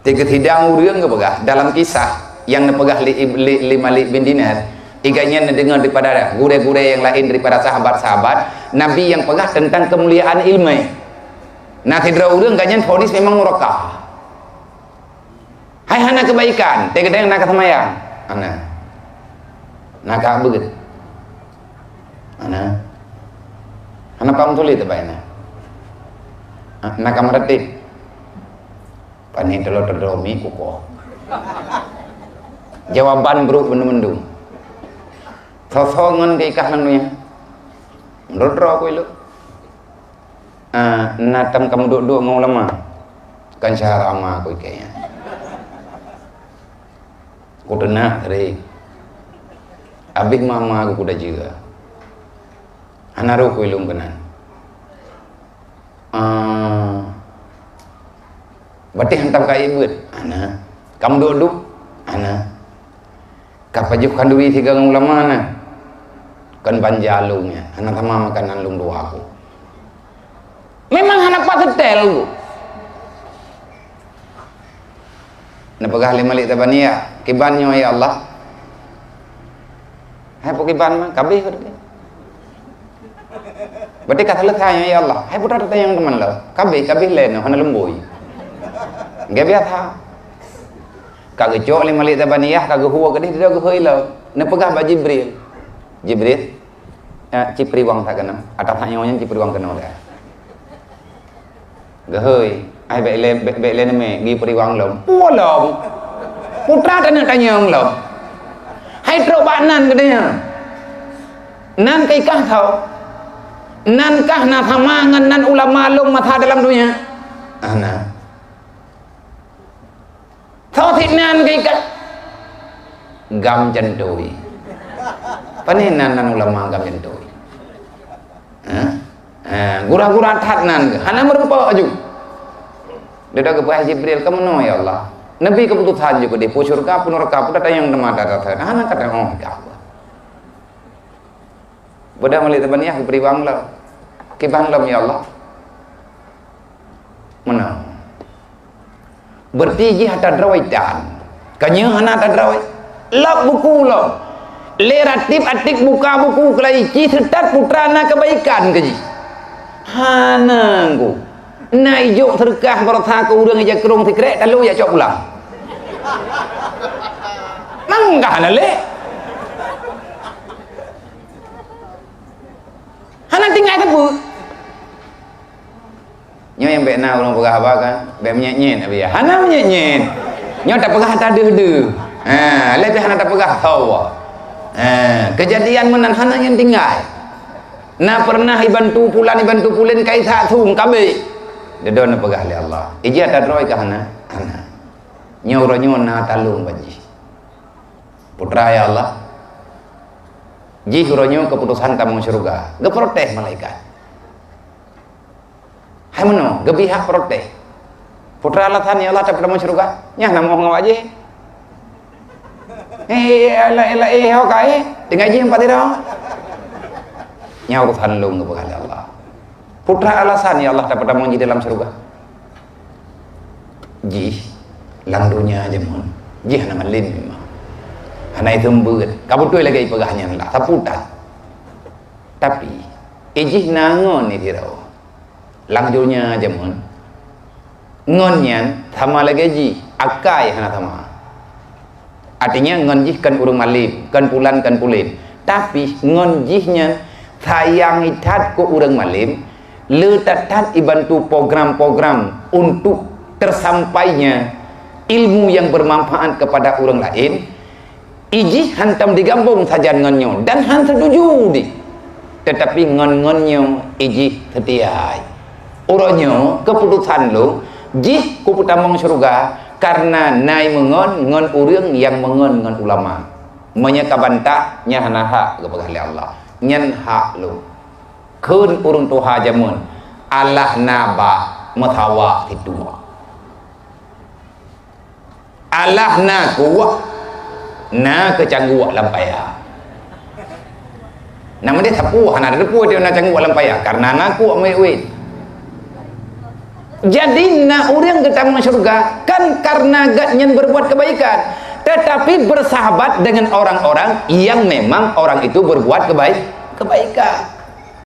Teukeusidang ureuëng geupeugah dalam kisah nyang neupeugah lé, lé, lé Malik bin Dinar, iga nyan neudeungoe daripada gurée-gurée nyang laén daripada sahabat-sahabat Nabi nyang peugah teuntang keumuliaan iéleumé. Na sidroe ureuëng gobnyan vonis memang murakah. Hai hana keubaikan, teukeudeung na ka seumayang. Hana. Na ka beugét. Hana. Hana paham tuléh teubai na. Na ka meuratéb. Pané teulo teudomi kukoh. Jawaban brok mandum-mandum. Soe-soe ngon keu ikah lam donya. Meunurot droe ku ilok. Ah, na tam kamu duek-duek ngon ulama. Kan syara ama ku ikah nyan. Ku teunak tadi. Abéh mama geukuda jeuga. Hana roh ilong keunan. Ah, batéh hantam kayée beuet. Hana. Kam duek-duek. Hana. Ka pajoh khanduri sigoe ngon ulama na. Kon banja lôn nyan. Hana sama makanan lôn dua ku. Memang hana pat seutée ku. Neupeugah lé Malik Zabaniyah, "Kiban nyoe ya Allah?" "Hai peue kiban ma, kabéh." Berarti ka selesai nyoe ya Allah. "Hai putra teuh nyang teuma lom." "Kabéh, kabéh lé nyoe hana leumboi." Gak biasa. Ka geucok lé Malik Zabaniyah, ka geuhue keudeh, dia geuhôi lom. Neupeugah bak Jibril. Jibril, "Eh, ci priwang that keunoe. Atas nyoe nyan ci priwang keunoe dah." Geuhôi, "Ai bék lé, bék, bék lé neumé, geupriwang lom." "Peue lom?" "Putra taneuk tanyong lom." "Hai trok bak nan keudeh. Nan kah ikah tho. Nan kah na sama ngon nan ulama lôn masa dalam donya?" "Hana." "Tho sit nan kah ikah?" "Gam jantui." "Pane nan, nan ulama gam jantui?" "Hah?" "Hah, gura-gura that nan geuh. Hana meurumpok aju." Dia geupeugah Jibril, "Kamoe nyoe ya Allah. Neubi keuputosan ju keudeh, peue syeuruga, peue neuraka, peue tanyong teuma that-that. Hana ka tanyong." Beudah Malik Zabaniyah geupeureubang lom. "Kiban lom ya Allah?" "Meunoe." Berarti jih ata droe tan. Ka nyoe hana ata droe. Lap buku lom. Lé Ratib Atik buka buku keulai, ci seutôt putra na keubaikan keu jih. Hana ku. Na ijok seureukah baroesa keu ureuëng ija krong sikrek, talo jak cok pulang. Mangga hana lé. Hana tinggai teupeu. Nyoe nyang bék na ureuëng peugah haba kan, bék meunyét-nyét, Abi, ya. Hana meunyét-nyét. Nyoe tapeugah ata deuh-deuh. Ha, lé pih hana tapeugah hawa. Ha, keujadian meunan hana nyang tinggai. Na pernah ibantu pulan, ibantu pulen kai that thung, kabéh. Dedon neupeugah lé Allah. Ija tadroe ka hana? Hana. Nyoe uroe nyoe na talong bak jih. Putra ya Allah. Jih uroe nyoe keuputosan tamong syeuruga. Geuprotes malaikat. Hai meunoe, geubri hak protes. Putra alasan, "Ya Allah, tapeutamong syeuruga." Nyan na moh ngon awak jih. Eh, eh, eh, eh, eh, ho ka, eh. Tinggai jih empat tira. Nyan urusan lôn geupeugah lé Allah. Putra alasan, "Ya Allah, tapeutamong jih dalam syeuruga." Jih, lam donya jameun. Jih hana malem memang. Hana iteum beuet. Ka beutôi lagée ipeugah nyan lah. Sapeue tan. Tapi, ijih na ngon sidroe. Lam donya jameun, ngon nyan sama lagée jih, akai hana sama. Artinya, ngon jih kon ureuëng malem, kon pulan, kon pulen. Tapi, ngon jih nyan sayang that keu ureuëng malem, le that-that ibantu program-program untuk tersampainya ilmu yang bermanfaat kepada ureuëng laén, Ijih hantom digabong sajan ngon nyoe dan han seutuju di. Teutapi ngon, ngon nyoe ijih seutia. Uroe nyoe keuputosan lôn jih kupeutamong syeuruga kareuna na imeungon ngon ureuëng nyang meungon ngon ulama. Meunyoe ka bantah, nyan hana hak geupeugah lé Allah. Nyan hak lôn. Kheun ureuëng tuha jameun, alah na bak meusawa situek. Alah na kuek, na keucangguek lam paya. Nama dia sapeue hana teupeue dia na cangguek lam paya? Karena na kuek meuwét-wét. Jadi na ureuëng geutamong syeuruga kan karena gobnyan berbuat kebaikan, tetapi bersahabat dengan orang-orang yang memang orang itu berbuat kebaik, kebaikan.